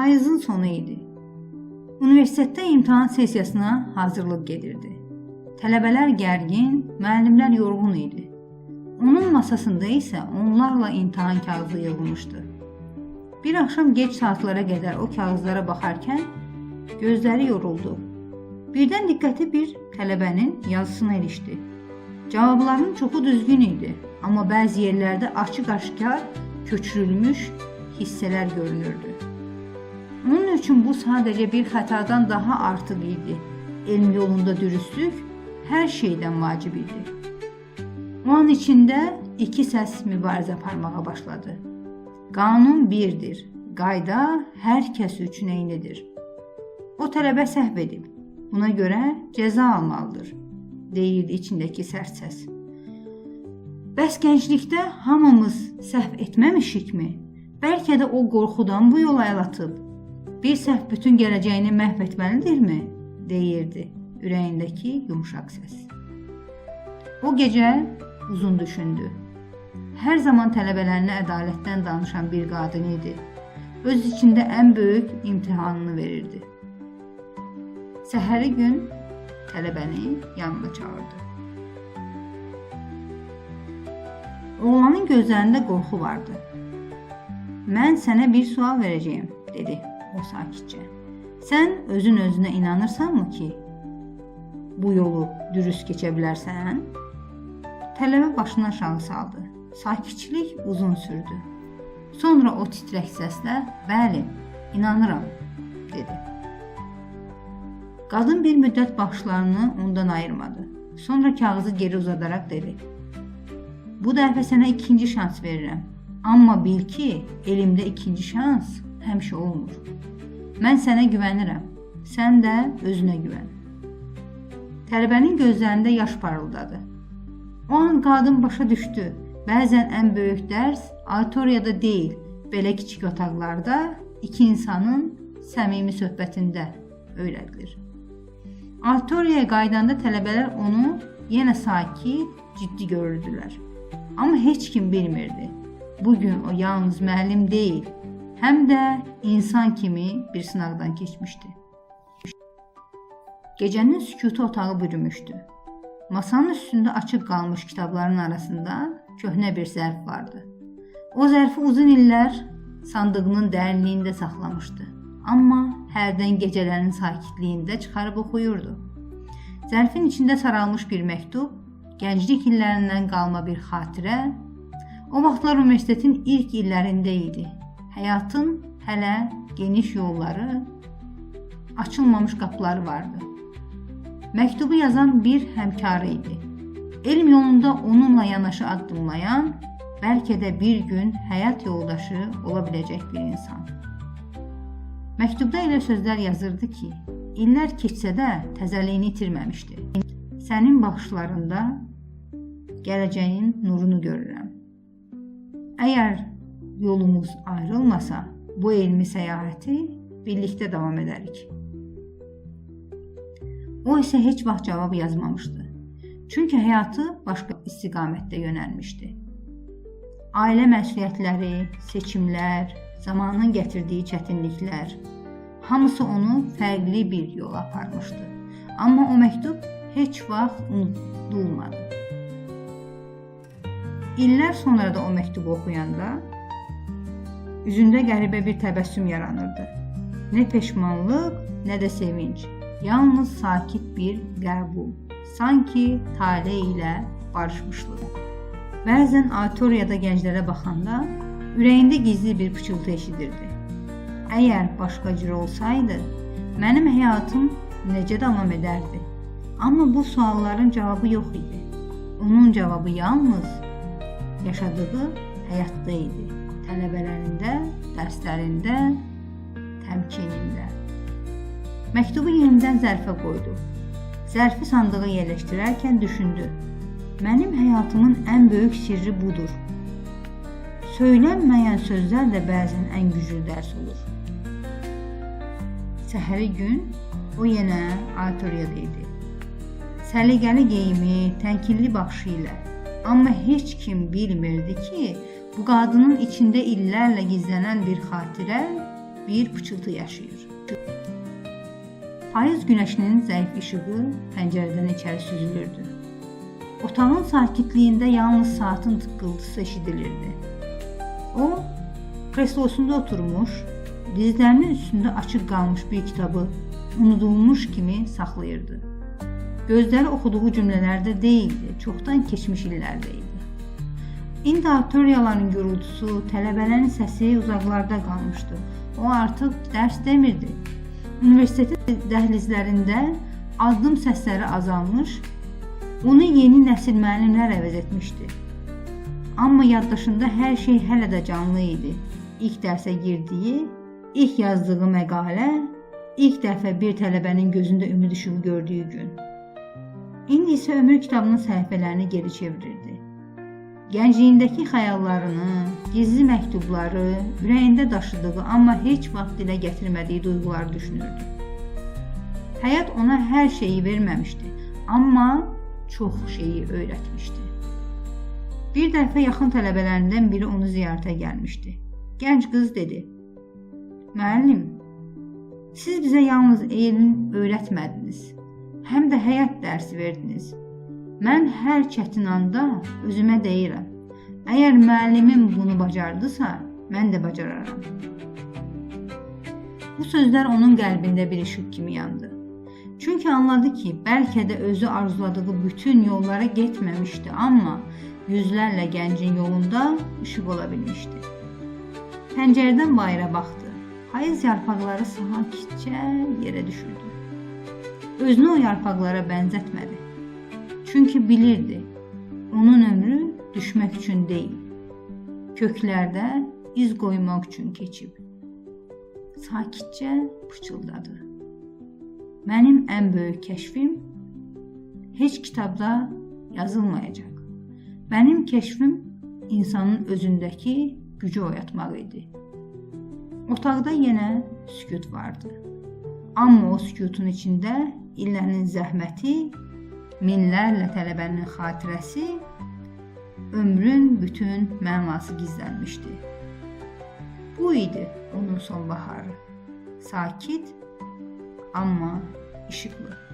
Payızın sonu idi. Universitetdə imtahan sessiyasına hazırlıq gedirdi. Tələbələr gərgin, müəllimlər yorğun idi. Onun masasında isə onlarla imtahan kağızı yığılmışdı. Bir axşam gec saatlara qədər o kağızlara baxarkən gözləri yoruldu. Birdən diqqəti bir tələbənin yazısına ilişdi. Cavabların çoxu düzgün idi, amma bəzi yerlərdə açıq-aşkar köçürülmüş hissələr görünürdü. Onun üçün bu sadəcə bir xətadan daha artıq idi. Elm yolunda dürüstlük hər şeydən vacib idi. O an içində iki səs mübarizə aparmağa başladı. Qanun birdir, qayda hər kəs üçün eynidir. O tələbə səhv edib. Buna görə cəza almalıdır, deyirdi içindəki sərt səs. Bəs gənclikdə hamımız səhv etməmişikmi? Bəlkə də o qorxudan bu yola əl atıb. Bir səhv bütün gələcəyini məhv etməlidirmi? Deyirdi ürəyindəki yumşaq səs. O gecə uzun düşündü. Hər zaman tələbələrinə ədalətdən danışan bir qadın idi. Öz içində ən böyük imtahanını verirdi. Səhəri gün tələbəni yanına çağırdı. Oğlanın gözlərində qorxu vardı. Mən sənə bir sual verəcəyəm, dedi o sakitcə. Sən özün özünə inanırsanmı ki, bu yolu dürüst keçə bilərsən? Tələbə başını aşağı saldı. Sakitçilik uzun sürdü. Sonra o titrək səslə, "Bəli, inanıram," dedi. Qadın bir müddət baxışlarını ondan ayırmadı. Sonra kağızı geri uzadaraq dedi: "Bu dəfə sənə ikinci şans verirəm. Amma bil ki, elmdə ikinci şans həmişə olmur. Mən sənə güvənirəm. Sən də özünə güvən." Tələbənin gözlərində yaş parıldadı. O an qadın başa düşdü. Bəzən ən böyük dərs auditoriyada deyil, belə kiçik otaqlarda iki insanın səmimi söhbətində öyrədilir. Auditoriyaya qayıdanda tələbələr onu yenə sakit, ciddi görürdülər. Amma heç kim bilmirdi. Bu gün o yalnız müəllim deyil, həm də insan kimi bir sınaqdan keçmişdi. Gecənin sükutu otağı bürümüşdü. Masanın üstündə açıq qalmış kitabların arasında köhnə bir zərf vardı. O zərfi uzun illər sandığının dərinliyində saxlamışdı. Amma hərdən gecələrin sakitliyində çıxarıb oxuyurdu. Zərfin içində saralmış bir məktub, gənclik illərindən qalma bir xatirə. O vaxtlar universitetin ilk illərində idi. Həyatın hələ geniş yolları, açılmamış qapıları vardı. Məktubu yazan bir həmkarı idi. Elm yolunda onunla yanaşı addımlayan, bəlkə də bir gün həyat yoldaşı ola biləcək bir insan. Məktubda elə sözlər yazırdı ki, illər keçsə də təzəliyini itirməmişdi. Sənin baxışlarında gələcəyin nurunu görürəm. Əgər yolumuz ayrılmasa, bu elmi səyahəti birlikdə davam edərik. O isə heç vaxt cavab yazmamışdı. Çünki həyatı başqa istiqamətdə yönəlmişdi. Ailə məsuliyyətləri, seçimlər, zamanın gətirdiyi çətinliklər hamısı onu fərqli bir yola aparmışdı. Amma o məktub heç vaxt unudulmadı. İllər sonra da o məktubu oxuyanda üzündə qəribə bir təbəssüm yaranırdı. Nə peşmanlıq, nə də sevinc. Yalnız sakit bir qəbul. Sanki tale ilə barışmışlıq. Bəzən auditoriyada gənclərə baxanda ürəyində gizli bir pıçıltı eşidirdi. Əgər başqa cür olsaydı, mənim həyatım necə davam edərdi? Amma bu sualların cavabı yox idi. Onun cavabı yalnız yaşadığı həyatda idi. Tələbələrində, dərslərində, təmkinində. Məktubu yenidən zərfə qoydu. Zərfi sandığa yerləşdirərkən düşündü. Mənim həyatımın ən böyük sirri budur. Söylənməyən sözlər də bəzən ən güclü dərs olur. Səhəri gün o yenə auditoriyada idi. Səliqəli geyimi, tənkinli baxışı ilə. Amma heç kim bilmirdi ki, bu qadının içində illərlə gizlənən bir xatirə bir pıçıltı yaşayır. Payız günəşinin zəif işığı pəncərədən içəri süzülürdü. Otağın sakitliyində yalnız saatın tıqqıltısı eşidilirdi. O, kreslosunda oturmuş, dizlərinin üstündə açıq qalmış bir kitabı unudulmuş kimi saxlayırdı. Gözləri oxuduğu cümlələrdə deyildi, çoxdan keçmiş illərdə idi. İndi auditoriyaların gurultusu, tələbələrin səsi uzaqlarda qalmışdı. O artıq dərs demirdi. Universitetin dəhlizlərində addım səsləri azalmış, onu yeni nəsil müəllimlər əvəz etmişdi. Amma yaddaşında hər şey hələ də canlı idi. İlk dərsə girdiyi, ilk yazdığı məqalə, ilk dəfə bir tələbənin gözündə ümid işığı gördüyü gün. İndi isə ömür kitabının səhifələrini geri çevirirdi. Gəncliyindəki xəyallarını, gizli məktubları, ürəyində daşıdığı, amma heç vaxt dilə gətirmədiyi duyğuları düşünürdü. Həyat ona hər şeyi verməmişdi, amma çox şeyi öyrətmişdi. Bir dəfə yaxın tələbələrindən biri onu ziyarətə gəlmişdi. Gənc qız dedi: "Müəllim, siz bizə yalnız elm öyrətmədiniz, həm də həyat dərsi verdiniz. Mən hər çətin anda özümə deyirəm, əgər müəllimim bunu bacardısa, mən də bacararam." Bu sözlər onun qəlbində bir işıq kimi yandı. Çünki anladı ki, bəlkə də özü arzuladığı bütün yollara getməmişdi, amma yüzlərlə gəncin yolunda işıq ola bilmişdi. Pəncərədən bayıra baxdı. Payız yarpaqları sakitcə yerə düşürdü. Özünü o yarpaqlara bənzətmədi. Çünki bilirdi, onun ömrü düşmək üçün deyil, köklərdə iz qoymaq üçün keçib. Sakitcə pıçıldadı: "Mənim ən böyük kəşfim heç kitabda yazılmayacaq. Mənim kəşfim insanın özündəki gücü oyatmaq idi." Otaqda yenə sükut vardı. Amma o sükutun içində illərin zəhməti, minlərlə tələbənin xatirəsi, ömrün bütün mənası gizlənmişdi. Bu idi onun sonbaharı. Sakit, amma işıqlı.